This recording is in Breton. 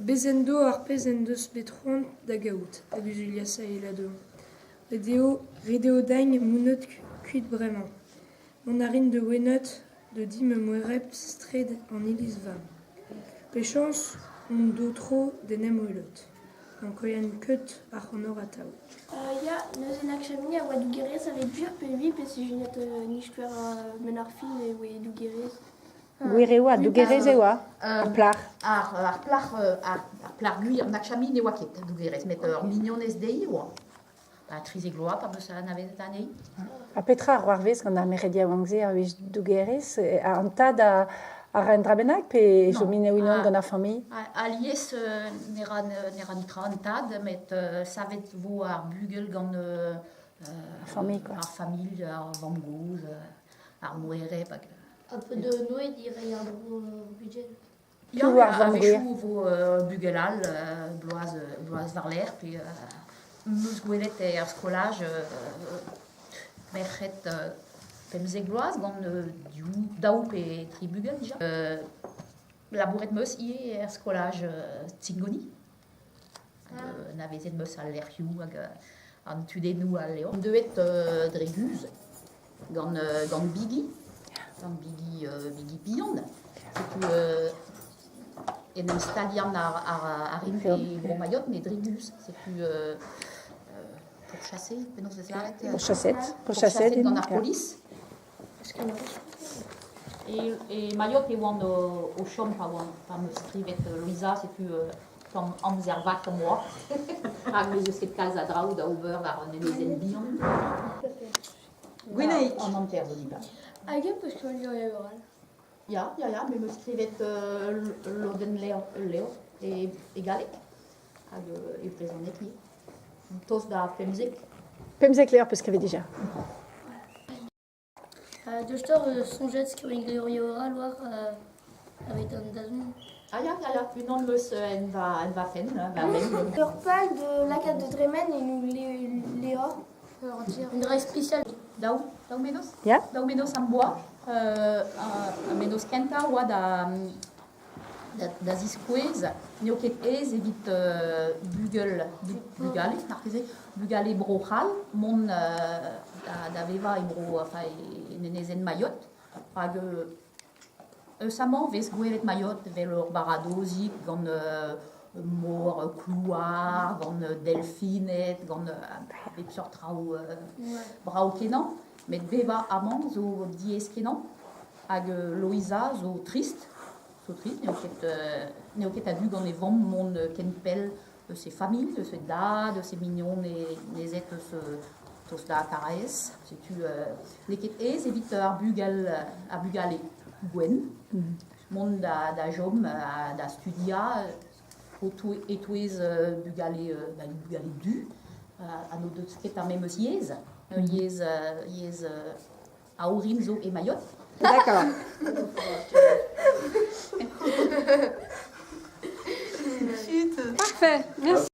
Bez' en do ar pezh en deus bet c'hoant da gaout, a guzulias Aela dezhañ. Ret eo din mont kuit bremañ. Mont a rin da Wened da di ma moereb straed an iliz-vamm. Pechañs hon do tro d'en em welout. N'ankouain ket ac'hanoc'h atav. Ya, neuze Nakshami a oa dougerez aveit gwir pe vi pe sijunet nichkwer 'benn ar fin e oe dougerez. Gwir e oa, dougerez e oa, ar plac'h. Ar plac'h, ar plac'h gwir, Nakshami ne oa ket dougerez, met ur mignonez dezhi e oa. Ba 13 vloaz pa 'meus anavezet anezhi. Ha petra a c'hoarvez gant ar merc'hed yaouank-se ar wech dougerez? An tad a ra un dra bennak pe e chom unan gant ar familh? Alies ne ra ne ra netra an tad, met savet 'vo ar bugel gant ar familh, quoi. Ar familh, ar vamm-gozh, ar moereb hag... Un peu de Noël, il reiñ un dro bugel. Ya, a-wechoù 'vo bugel all bloaz bloaz war-lerc'h pe 'm eus gwelet er skolaj merc'hed 15 vloaz gant div daou pe tri bugel dija. Labouret 'm eus ivez er skolaj Tsingoni. Anavezet 'm eus al lec'hioù hag an tudennoù all eo. Deuet dre guzh gant gant bigi, gant bigi bigi bihan. Setu en em stalian ar ar rimp e Bro Mayotte, met dre guzh. Setu pourchaser, penaos 'vez lâret? Pourchaset. Pourchaset gant ar polis. E Mayotte e oan o chom pa oan pa 'm eus skrivet Louisa, setu tamm amzer vak am boa. Rak n'ez eus ket kalz a draoù da ober war un enezenn bihan. Gwenaig. An hanter zo dibab. Hag eñ 'peus skrivet ur levr all? Ya, ya, ya, me 'm eus skrivet lodenn levr, ul levr e, e galleg hag e brezhoneg ivez. Tost da 15. 15 levr 'peus skrivet dija. Deus soñjet skrivañ levrioù all war aveit an dazont. Ah ya, ya, ya, unan eus en va, en va fenn, va benn. Ur pal de lakaat da dremen en levr, un dra ispisial. Daou, daou mennozh? Ya. Daou mennozh am boa. Ar mennozh kentañ oa da da ziskouez n'eo ket aes evit bugel bugale marteze bugale Bro-C'hall mont da vevañ e bro enfin en enezenn Mayotte rak eus amañ 'vez gwelet Mayotte evel ur baradozig gant mor klouar gant delfined gant a bep seurt traoù brav-kenañ met bevañ amañ zo diaes-kenañ Hag Loeiza zo trist, zo trist, n'eo ket, n'eo ket a-du gant e vamm mont ken pell eus he familh, eus e dad, eus he mignonezed, eus tost da Karaez. Setu n'eo ket aes evit ar bugel, ar bugale gwenn mont da, da chom, da studiañ e-touez bugale, bugale du ha n'o deus ket ar memes yezh, ur yezh, yezh A orin zo e Mayotte. D'accord. Parfait, merci.